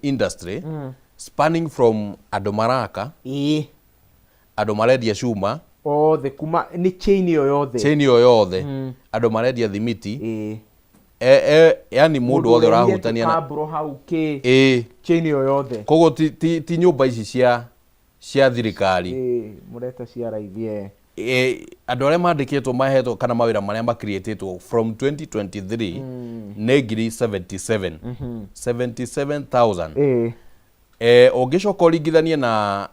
Industry spanning from andũ maraka, andũ marendia cuma, othe kuma nĩ chain ĩyo yothe, chain ĩyo yothe, andũ marendia thimiti, yani mũndũ wothe ũrahutania na kaburo hau kĩ chain ĩyo yothe. Koguo ti nyũmba ici cia thirikari. Mũreta cia raithi. Andũ arĩa mandĩkĩtwo, mahetwo kana mawĩra marĩa macreatĩtwo from 2023 nĩ ngiri 77, 77,000. Ũngĩcoka ũringithanie na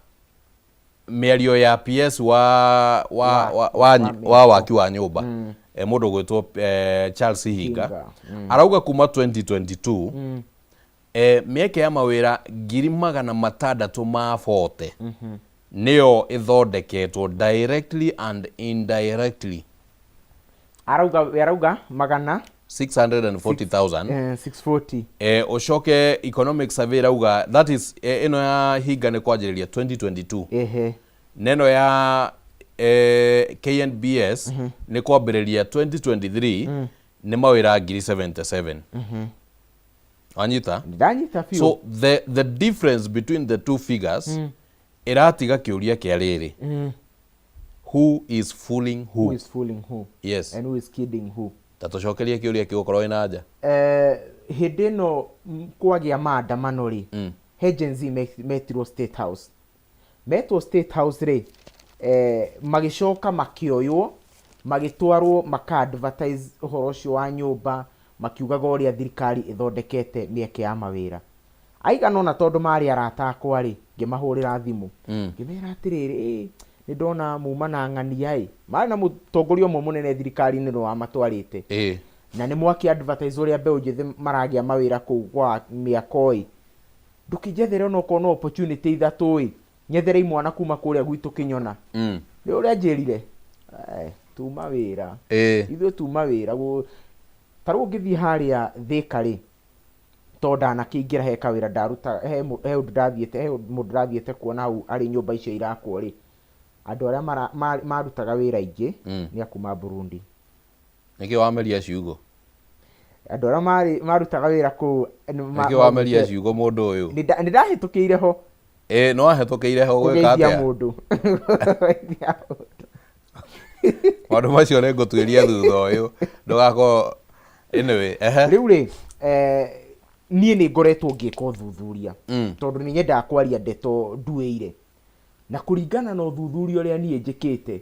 mĩario ya PS wa waki wa nyũmba, mũndũ ũgwĩtwo Charles Hinga, Hinga, arauga kuma 2022 mĩeke ya mawĩra 640,000 nĩyo ĩthondeketwo directly and indirectly. Arauga magana 640,000. 640. Ũcoke economic survey ĩrauga, that is, ĩno ya Hinga nĩ kwanjĩrĩria 2022, neno ya KNBS nĩ kwambĩrĩria 2023, nĩ mawĩra ngiri 77. Wanyita? Ndanyita biũ. So the difference between the two figures ĩratiga kĩũria kĩa rĩrĩ: who is fooling who? Who is fooling who? Yes. And who is kidding who? Ta tũcokerie kĩũria kĩu okorwo wĩna anja. Hĩndĩ ĩno kwagĩa maandamano rĩ, he Gen Z metirwo State House. Metwo State House rĩ, magĩcoka makĩoywo, magĩtwarwo maka advertise ũhoro ũcio wa nyũmba, makiugaga ũrĩa thirikari ĩthondekete mĩeke ya mawĩra aigana ũna. Tondũ marĩ arata akwa rĩ, ngĩmahũrĩra thimũ, ngĩmera atĩrĩrĩ, nĩ ndona muma na ng'ania ĩ, marĩ na mũtongoria ũmwe mũnene thirikari-inĩ nĩ wamatwarĩte, na nĩ mwaki advertise ũrĩa mbeũ njĩthĩ maragĩa mawĩra kũu kwa mĩako ĩ, ndũkĩnjethere onokorwo no opportunity ithatũ ĩ, nyethere imwana kuma kũrĩa gwitũ Kĩnyona. Nĩ ũrĩa njĩrire, tuma wĩra, ithuĩ tuma wĩra. Ta rĩu ũngĩthiĩ harĩa Thĩka rĩ, to ndanakĩingĩra he kawĩra ndaruta, he ũndũ ndathiĩte, he mũndũ ndathiĩte kuona hau arĩ nyũmba icio irakwo rĩ, andũ arĩa marutaga wĩra aingĩ nĩ akuma Burundi. Nĩkĩ wameria ciugo? Andũ arĩa marutaga wĩra kũu Nĩkĩ wameria ciugo mũndũ ũyũ? Nĩ ndahĩtũkĩire ho. Nĩ wahĩtũkĩire ho gwĩka kũgeithia atĩa? Mũndũ. Kũgeithia mũndũ. Maũndũ macio nĩ ngũtuĩria thutha ũyũ, ndũgakorwo, anyway, ehe. Rĩu rĩ, niĩ nĩ ngoretwo ngĩka ũthuthuria, tondũ nĩ nyendaga kwaria ndeto nduĩire, na kũringana na ũthuthuria ũrĩa niĩ njĩkĩte,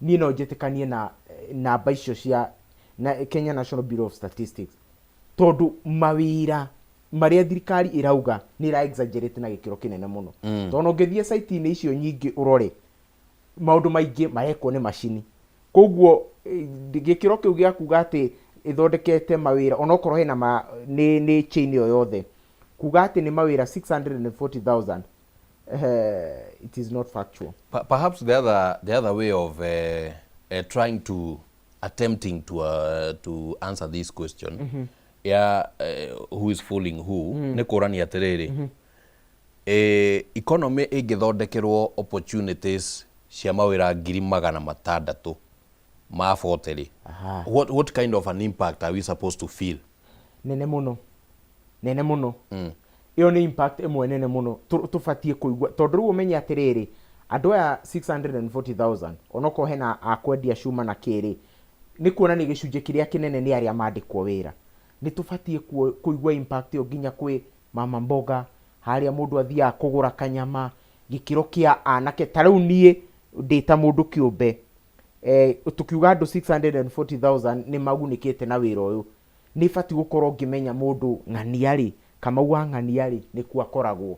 niĩ no njĩtĩkanie na namba icio cia na Kenya National Bureau of Statistics, tondũ mawĩra marĩa thirikari ĩrauga nĩ ĩra exaggerate na gĩkĩro kĩnene mũno, tondũ ũngĩthiĩ site-inĩ icio nyingĩ ũrore, maũndũ maingĩ marekwo nĩ macini. Koguo gĩkĩro kĩu gĩa kuga atĩ ĩthondekete mawĩra, onokorwo hena nĩ chain ĩyo yothe, kuga atĩ nĩ mawĩra 640,000, it is not factual. Perhaps the other way of trying to attempting to answer this question ya who is fooling who nĩ kũrania atĩrĩrĩ, economy ĩngĩthondekerwo opportunities cia mawĩra 640,000 rĩ, what kind of an impact are we supposed to feel? Nene mũno, nene mũno. Ĩyo nĩ impact ĩmwe nene mũno tũbatiĩ kũigua, tondũ rĩu ũmenye atĩrĩrĩ, andũ aya 640,000, onokorwo hena a kwendia cuma na kĩrĩ, nĩ kuonania gĩcunjĩ kĩrĩa kĩnene nĩ arĩa mandĩkwo wĩra. Nĩ tũbatiĩ kũigua impact ĩyo nginya kwĩ mama mboga, harĩa mũndũ athiaga kũgũra kanyama, gĩkĩro kĩa anake. Ta rĩu niĩ ndĩ ta mũndũ kĩũmbe, tukiuga andũ 640,000 nĩ magunĩkĩte na wĩra ũyũ, nĩ batiĩ gũkorwo ngĩmenya mũndũ ng'ania rĩ, Kamau wa ng'ania rĩ, nĩkuo akoragwo.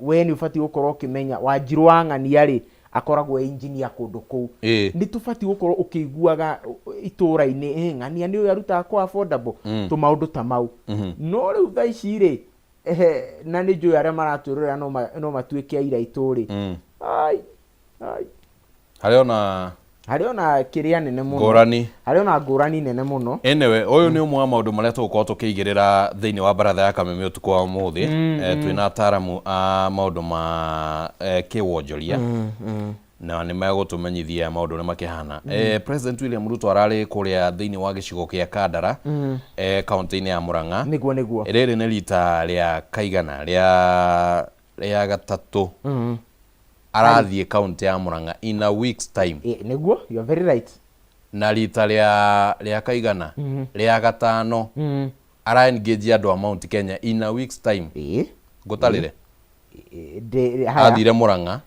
We nĩ ũbatiĩ gũkorwo ũkĩmenya Wanjirũ wa ng'ania rĩ, akoragwo e engineer kũndũ kũu. Nĩ tũbatiĩ gũkorwo ũkĩiguaga itũũra-inĩ, ng'ania nĩ ũyũ arutaga kwa affordable, tũmaũndũ ta mau. No rĩu thaa ici rĩ, na nĩ njũĩ arĩa maratwĩrorera no matuĩke aira aitũ rĩ, ai ai. Harĩ ona Harĩ ona kĩrĩa nene mũno. Ngũrani. Harĩ ona ngũrani nene mũno. Anyway, ũyũ nĩ ũmwe wa maũndũ marĩa tũgũkorwo tũkĩigĩrĩra thĩinĩ wa baratha ya Kameme ũtukũ wa ũmũthĩ. Twĩna ataaramu a maũndũ ma kĩwonjoria. Na nĩ megũtũmenyithia maũndũ ũrĩa makĩhana. President William Ruto ararĩ kũrĩa thĩinĩ wa gĩcigo kĩa Kandara, kaunti-inĩ ya Murang'a. Nĩguo, nĩguo. Rĩrĩ nĩ rita rĩa kaigana rĩa gatatũ arathiĩ kaunti ya Murang'a in a week's time. Nĩguo, you are very right. Na rita rĩa kaigana rĩa gatano ara engage andũ a Mount Kenya in a week's time. Ngũtarĩre. Haya. Athire Murang'a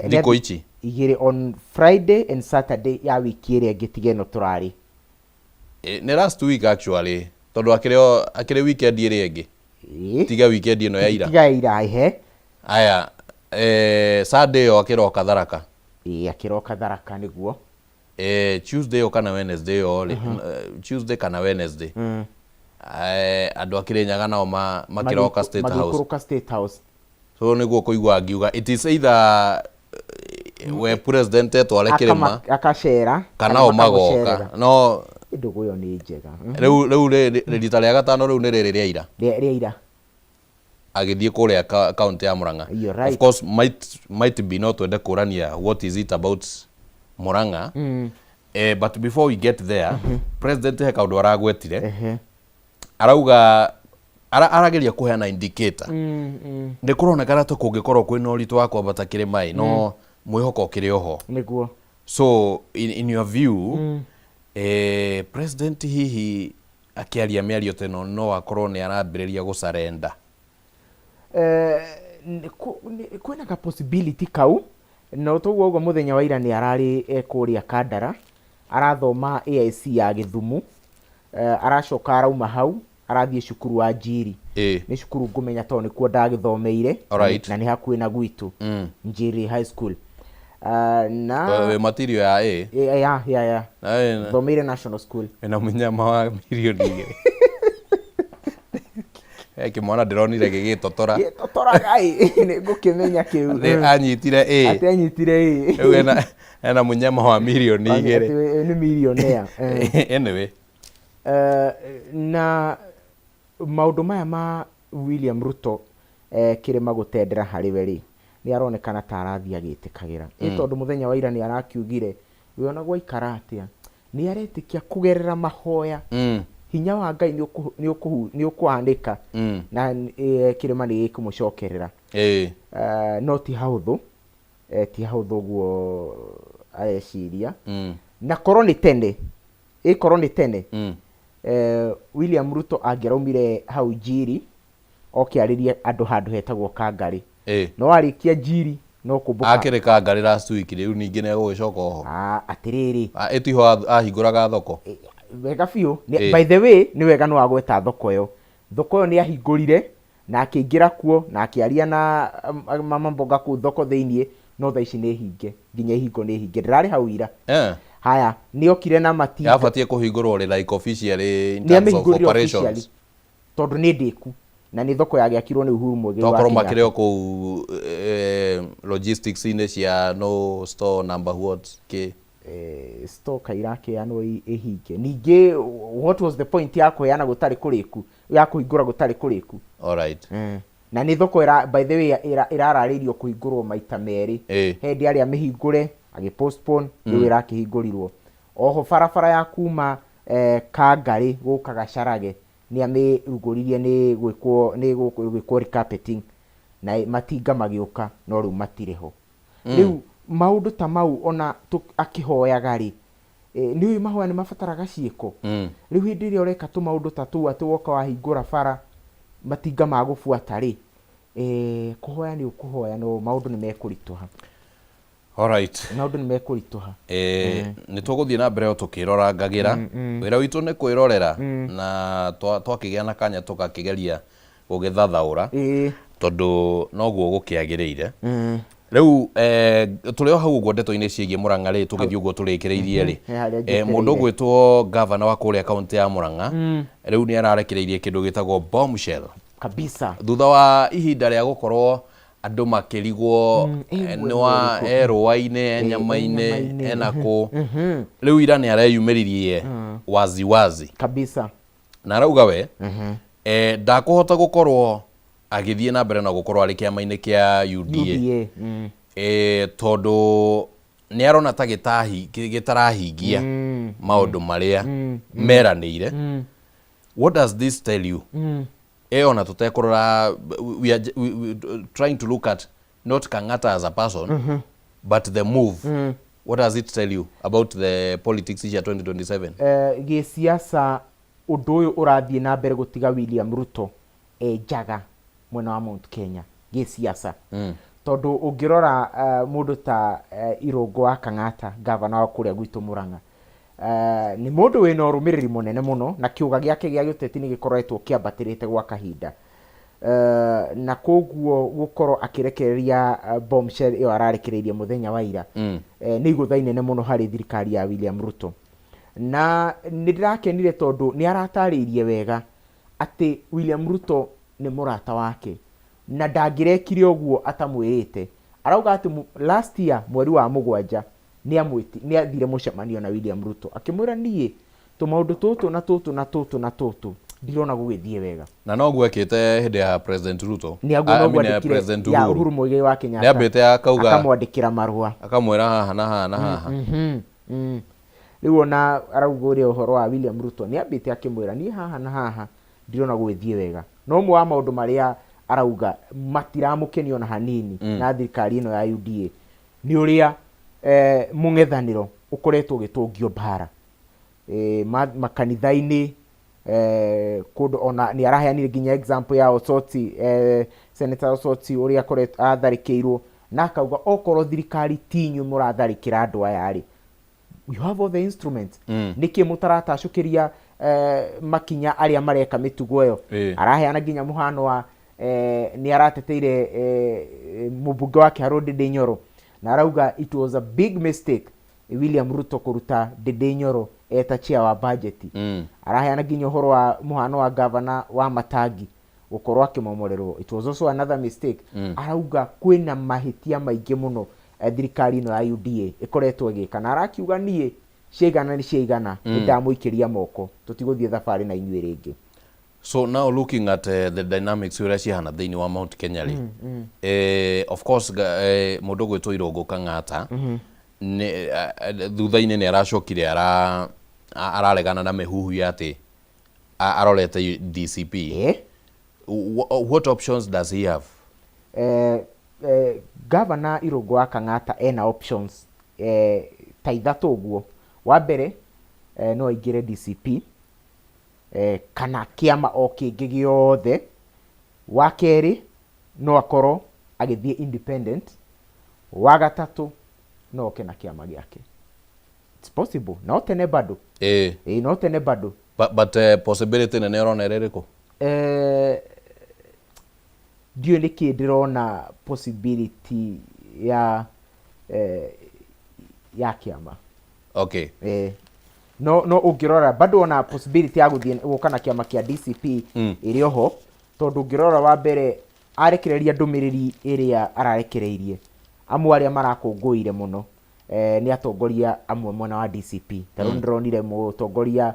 thikũ ici igĩrĩ, on Friday and Saturday ya wiki ĩrĩa ĩngĩ, tiga ĩno tũrarĩ. Nĩ last week actually, tondũ akĩrĩ weekend ĩrĩa ĩngĩ, tiga weekend ĩno ya ira. Tiga ya ira, ehe. Aya, Sunday ĩyo akĩroka Tharaka. Ĩĩ, akĩroka Tharaka, nĩguo. Tuesday ĩyo kana Wednesday ĩyo rĩ, Tuesday kana Wednesday, andũ a Kĩrĩnyaga nao makĩroka State House. Magĩikũrũka State House. So nĩguo kũigua ngiuga it is either we president etware kĩrĩma akacera kana o magoka makamũcerera. No Ndũgũ ĩyo nĩ njega. Rĩu rita rĩa gatano rĩu nĩ rĩrĩ rĩa ira. Rĩa ira. Agĩthiĩ kũrĩa kaunti ya Murang'a. You're right. Of course might be no twende kũrania what is it about Murang'a. But before we get there, president he kaũndũ aragwetire. Arauga arageria kũheana indicator, nĩ kũronekana ta kũngĩkorwo kwĩna ũritũ wa kwambata kĩrĩma ĩ, no mwĩhoko ũkĩrĩ oho. So in your view, president hihi akĩaria mĩario ta ĩno no akorwo nĩ arambĩrĩria gũcarenda? Kwĩna ka possibility kau, no toguo ũguo mũthenya wa ira nĩ ararĩ kũrĩa Kandara arathoma AIC ya Gĩthumu. Aracoka arauma hau arathiĩ cukuru wa Njiri. Nĩ cukuru ngũmenya tondũ nĩkuo ndagĩthomeire na nĩ hakuhĩ na gwitũ, Njiri High School. Na Wĩ material ya A. Ya. Thomeire National School. Wĩna mũnyama wa 2 mirioni. Kĩmwana ndĩronire gĩgĩtotora. Gĩtotoraga ĩ, nĩ ngũkĩmenya kĩu. Nĩ anyitire A. Atĩ anyitire A. Rĩu ena mũnyama wa 2 mirioni. Atĩ nĩ millionaire. Anyway. Na maũndũ maya ma William Ruto, kĩrĩma gũtendera harĩ we rĩ, nĩ aronekana ta arathiĩ agĩtĩkagĩra ĩ, tondũ mũthenya wa ira nĩ arakiugire we ona gwaikara atĩa nĩ aretĩkia kũgerera mahoya hinya wa Ngai nĩ ũkũhanĩka na kĩrĩma nĩ gĩkũmũcokerera. No ti hahũthũ, ti hahũthũ ũguo areciria. Na korwo nĩ tene, ĩkorwo nĩ tene, William Ruto angĩraumire hau Njiri oke arĩrie andũ handũ hetagwo Kangarĩ. No arĩkia Njiri no kũmbũka. Akĩrĩ Kangarĩ last week, rĩu ningĩ nĩ egũgĩcoka oho? Ah, atĩrĩrĩ. Ah, ĩtiho ahingũraga thoko? Wega biũ. By the way, nĩ wega nĩ wagweta thoko ĩyo. Thoko ĩyo nĩ ahingũrire na akĩingĩra kuo na akĩaria na mama mboga kũu thoko thĩiniĩ, no thaa ici nĩ hinge, nginya ihingo nĩ hinge, ndĩrarĩ hau ira. Haya, nĩ okire na matinga. Yabatiĩ kũhingũrwo rĩ, like officially in Nĩ terms of amĩhingũrire operations? Officially tondũ nĩ ndĩku na nĩ thoko yagĩakirwo nĩ Uhuru Muigai wa Tokorwo Kenyatta. makĩrĩ o kũu logistics-inĩ cia no store number what kĩ. Store kairakĩanwo ĩhinge ningĩ, what was the point ya kũheana gũtarĩ kũrĩku, ya kũhingũra gũtarĩ kũrĩku? Na nĩ thoko ĩra, by the way, ĩrararĩirio kũhingũrwo maita merĩ. He hĩndĩ arĩa mĩhingũre agĩ postpone, rĩu ĩrakĩhingũrirwo oho. Barabara ya kuma Kangarĩ gũka Gacarage nĩ amĩrugũririe, nĩ gwĩkwo, nĩ gwĩkwo recarpeting na matinga magĩũka, no rĩu matirĩ ho. Rĩu maũndũ ta mau ona akĩhoyaga rĩ, nĩ ũĩ mahoya nĩ mabataraga ciĩko. Rĩu hĩndĩ ĩrĩa ũreka tũmaũndũ ta tũu, atĩ woka wahingũra bara matinga magũbuata rĩ, kũhoya nĩ ũkũhoya, no maũndũ nĩ mekũritũha. Maũndũ nĩ mekũritũha. Nĩ tũgũthiĩ na mbere o tũkĩrorangagĩra. Wĩra witũ nĩ kwĩrorera na twakĩgĩa na kanya tũgakĩgeria gũgĩthathaũra, tondũ noguo gũkĩagĩrĩire. Rĩu tũrĩ o hau ũguo ndeto-inĩ ciĩgiĩ Mũrang'a rĩ, tũgĩthiĩ ũguo tũrĩkĩrĩirie rĩ, He harĩa mũndũ njetereire. ũgwĩtwo gavana wa kũrĩa kaunti ya Mũrang'a rĩu nĩ ararekereirie kĩndũ gĩtagwo bombshell thutha wa ihinda rĩa gũkorwo andũ makĩrigwo nĩ wa e e rũa-inĩ, e nyama-inĩ, nyama-inĩ. ena kũ. Rĩu ira nĩ areyumĩririe waziwazi na arauga we ndakũhota gũkorwo agĩthiĩ na mbere na gũkorwo arĩ kĩama-inĩ kĩa UDA, UDA. Tondũ Nĩ arona ta gĩtarahingia maũndũ marĩa meranĩire. What does this tell you? Ona tũtekũrora, we are we, trying to look at not Kang'ata as a person, but the move. What does it tell you about the politics cia 2027? Gĩsiasa ũndũ ũyũ ũrathiĩ na mbere gũtiga William Ruto e njaga mwena wa Mount Kenya gĩsiasa, tondũ ũngĩrora mũndũ ta Irũngũ wa Kang'ata, gavana wa kũrĩa gwitũ Murang'a, nĩ mũndũ wĩna ũrũmĩrĩri mũnene mũno na kĩũga gĩake gĩa gĩũteti nĩ gĩkoretwo kĩambatĩrĩte gwa kahinda. Na koguo gũkorwo akĩrekereria bombshell ĩyo ararekereirie mũthenya wa ira nĩ igũtha inene mũno harĩ thirikari ya William Ruto. Na nĩ ndĩrakenire tondũ nĩ aratarĩirie wega atĩ William Ruto nĩ mũrata wake na ndangĩrekire ũguo atamwĩrĩte. Arauga atĩ last year mweri wa 7 nĩ athire mũcemanio na William Ruto, akĩmwĩra, "Niĩ tũmaũndũ tũtũ na tũtũ na tũtũ na tũtũ ndirona gũgĩthiĩ wega." Na noguo ekĩte hĩndĩ ya President Ruto. Nĩ aguo I noguo mean, andĩkire President ya Uhuru. Uhuru Muigai wa Kenyatta. Nĩ ambĩte akauga akamwandĩkĩra marũa, akamwĩra haha na haha na haha. Rĩu ona arauga ũrĩa ũhoro wa William Ruto nĩ ambĩte akĩmwĩra, "Niĩ haha na haha ndirona gũgĩthiĩ wega." No ũmwe wa maũndũ marĩa arauga matiramũkenia ona hanini na thirikari ĩno ya UDA nĩ ũrĩa mũng'ethanĩro ũkoretwo ũgĩtũngio mbara makanitha-inĩ, kũndũ ona nĩ araheanire nginya example ya Osoti, Senator Osoti, ũrĩa akoretwo atharĩkĩirwo, na akauga okorwo thirikari ti inyuĩ mũratharĩkĩra andũ aya rĩ, you have all the instruments, nĩkĩ mũtaratacũkĩria makinya arĩa mareka mĩtugo ĩyo? Araheana nginya mũhano wa nĩ arateteire mũmbunge wa Kiharu Ndindi Nyoro, na arauga it was a big mistake William Ruto kũruta Ndindi Nyoro eta chair wa budget. Araheana nginya ũhoro wa mũhano wa gavana wa Matangi gũkorwo akĩmomorerwo, it was also another mistake. Arauga kwĩna mahĩtia maingĩ mũno thirikari ĩno ya UDA ĩkoretwo ĩgĩka, na arakiuga, "Niĩ ciaigana nĩ ciaigana, nĩ ndamũikĩria moko, tũtigũthiĩ thabarĩ na inyuĩ rĩngĩ." So now looking at the dynamics ũrĩa cihana thĩinĩ wa Mount Kenya rĩ, of course mũndũ gwĩtwo Irũngũ Kang'ata thutha-inĩ nĩ aracokire araregana na mĩhuhu ya atĩ arorete DCP. What options does he have? Gavana Irũngũ wa Kang'ata ena options ta ithatũ ũguo. Wa mbere, no aingĩre DCP kana kĩama o kĩngĩ gĩothe. Wa kerĩ, no akorwo agĩthiĩ independent. Wa gatatũ, no oke na kĩama gĩake. It's possible, no tene bado. Ĩĩ, no tene bado. But possibility nene ũrona ĩrĩ ĩrĩkũ? Ndiũĩ nĩkĩ ndĩrona possibility ya kĩama. No ũngĩrora bado ona possibility ya gũthiĩ gũka na kĩama kĩa DCP ĩrĩ oho, tondũ ũngĩrora wa mbere arekereria ndũmĩrĩri ĩrĩa ararekereirie, amwe arĩa marakũngũĩire mũno nĩ atongoria amwe mwena wa DCP. Ta rĩu ndĩronire mũtongoria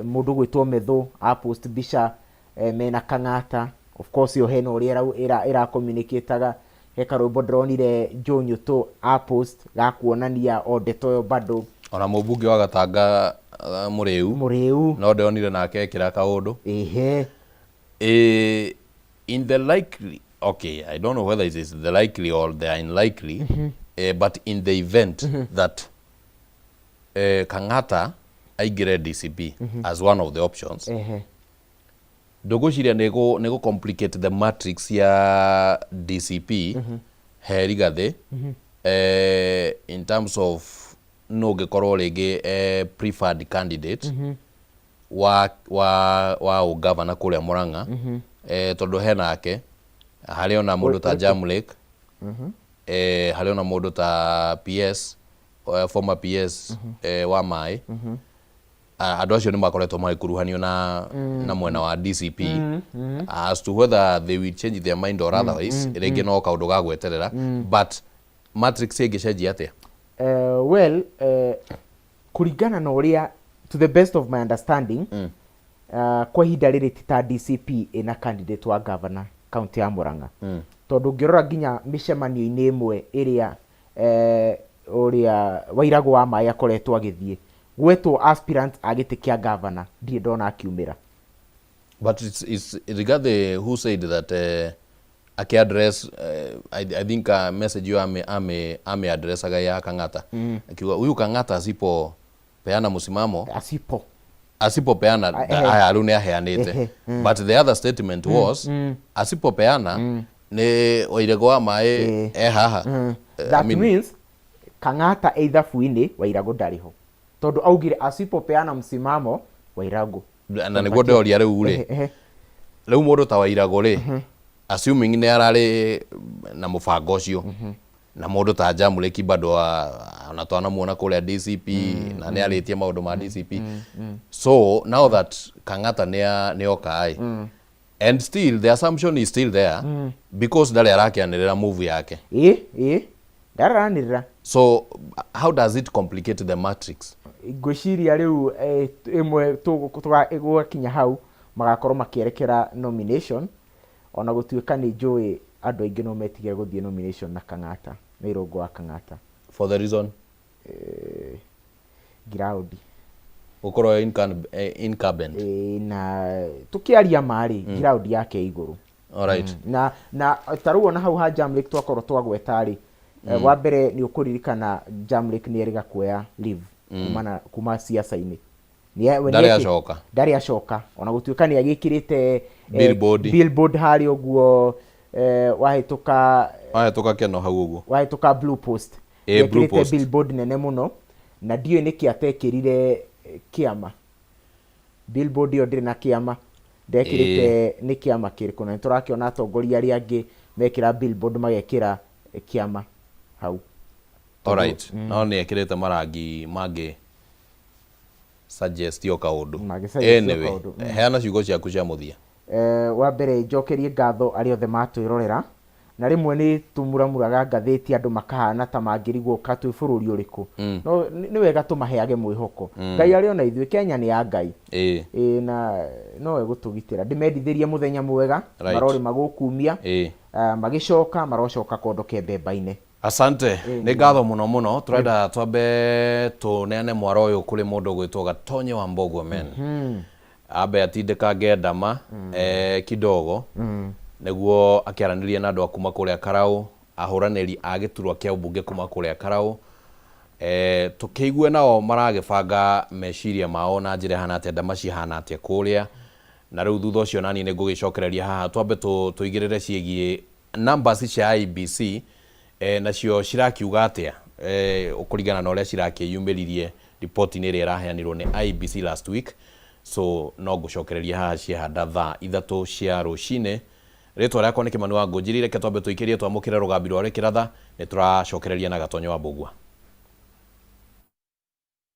mũndũ gwĩtwo Methu apost mbica mena Kang'ata. Of course ĩyo hena ũrĩa ĩra communicataga. He karwĩmbo ndĩronire Joe Nyutu apost ga kuonania o ndeto ĩyo bado. Ona mũmbunge wa Gatanga, Mũrĩu. Mũrĩu. No ndĩronire nake ekĩra kaũndũ. In the likely, okay, I don't know whether it is the likely or the unlikely, but in the event that Kang'ata aingĩre DCP as one of the options, ndũgwĩciria nĩ gũ complicate the matrix ya DCP he Rigathĩ, in terms of no ũngĩkorwo rĩngĩ preferred candidate wa ũgavana kũrĩa Murang'a, tondũ henake harĩ ona mũndũ ta Jamlake, harĩ ona mũndũ ta PS, former PS wa maĩ. Andũ acio nĩ makoretwo magĩkuruhanio na mwena wa DCP. As to whether they will change their mind or otherwise, rĩngĩ no kaũndũ ga gweterera, but matrix ĩngĩcenjia atĩa? Well, kũringana na ũrĩa, to the best of my understanding, kwa ihinda rĩrĩ ti ta DCP ĩna candidate wa governor kaunti ya Murang'a, tondũ ũngĩrora nginya mĩcemanio-inĩ ĩmwe ĩrĩa Ũrĩa Wairagũ wa Maĩ akoretwo agĩthiĩ gwetwo aspirant a gĩtĩ kĩa gavana, ndirĩ ndona akiumĩra. But it's Rigathi who said that akiaddress I think message hiyo ame addressaga ya Kang'ata, akiuga huyu Kang'ata asipo peana msimamo, asipo asipopeana, aya rĩu nĩ aheanĩte. But the other statement was asipopeana nĩ Wairego wa Maĩ e haha. I That mean, means Kang'ata e ithabu-inĩ, Wairagũ ndarĩ ho, tondũ augire asipopeana msimamo Wairagũ. Na nĩguo ndĩroria rĩu rĩ, rĩu mũndũ ta Wairagũ rĩ, assuming nĩ ararĩ na mũbango ũcio, na mũndũ ta Jamleki bado ona twanamuona kũrĩa DCP na nĩ arĩtie maũndũ ma DCP, so now that Kang'ata nĩ oka ĩ, and still the assumption is still there because ndarĩ arakĩanĩrĩra move yake. Ĩ ndararanĩrĩra. So how does it complicate the matrix? Ngwĩciria rĩu ĩmwe gwakinya hau magakorwo makĩerekera nomination, ona gũtuĩka nĩ njũĩ andũ aingĩ no metigĩre gũthiĩ nomination na Kang'ata, na Irũngũ wa Kang'ata. For the reason? Ground. Gũkorwo incumbent. Na tũkĩaria marĩ ground yake igũrũ. All right. Na ta rĩu ona hau ha Jamlake twakorwo twagweta rĩ, wa mbere nĩ ũkũririkana Jamlake nĩ erĩga kuoya leave kuma siasa-inĩ. Ndarĩ acoka. Ndarĩ acoka, ona gũtuĩka nĩ agĩkĩrĩte Billboard. Billboard harĩa ũguo wahĩtũka. Wahĩtũka keno hau ũguo. Wahĩtũka Blue Post. Blue Nĩekĩrĩte Post. Billboard nene mũno, na ndiũĩ nĩkĩ atekĩrire kĩama. Billboard ĩyo ndĩrĩ na kĩama, ndekĩrĩte nĩ kĩama kĩrĩkũ, na nĩtũrakĩona atongoria arĩa angĩ mekĩra billboard magekĩra kĩama hau. Alright, no nĩ ekĩrĩte marangi mangĩ suggest o kaũndũ. Mangĩ suggest o Anyway, kaũndũ. Heana ciugo ciaku cia mũthia. Wa mbere njokerie ngatho arĩa othe matwĩrorera, na rĩmwe nĩ tũmuramuraga ngathĩti andũ makahana ta mangĩrigwo ka twĩ bũrũri ũrĩkũ, no nĩ wega tũmaheage mwĩhoko. Ngai arĩ ona ithuĩ, Kenya nĩ ya Ngai. Ĩ, na nowe gũtũgitĩra. Ndĩmendithĩrie mũthenya mwega. Marorĩ magũkumia. Magĩcoka marocoka kondo ke mbemba-inĩ. Asante, nĩ ngatho mũno mũno. Tũrenda twambe tũneane mwaro ũyũ kũrĩ mũndũ ũgwĩtwo Gatonye wa Mbogwe men, ambe atindĩkange ndama kidogo nĩguo akĩaranĩria na andũ a kuma kũrĩa Karau, ahũranĩri a gĩturwa kĩa ũmbunge kuma kũrĩa Karau, tũkĩigue nao maragĩbanga meciria mao na njĩra ĩhana atĩa, ndama cihana atĩa kũrĩa. Na rĩu thutha ũcio nani nĩ ngũgĩcokereria haha twambe tũigĩrĩre ciĩgiĩ numbers cia IEBC, nacio cirakiuga atĩa kũringana na ũrĩa cirakĩyumĩririe riboti-inĩ ĩrĩa ĩraheanirwo nĩ IEBC last week. So no ngũcokereria haha ciehanda thaa 3 cia rũcinĩ. Rĩtwa rĩakwa nĩ Kĩmani wa Ngũnjiri. Reke twambe tũikĩrie twamũkĩre rũgambi rwa Rĩkĩratha, nĩ tũracokereria na Gatonyo wa Mbũgua.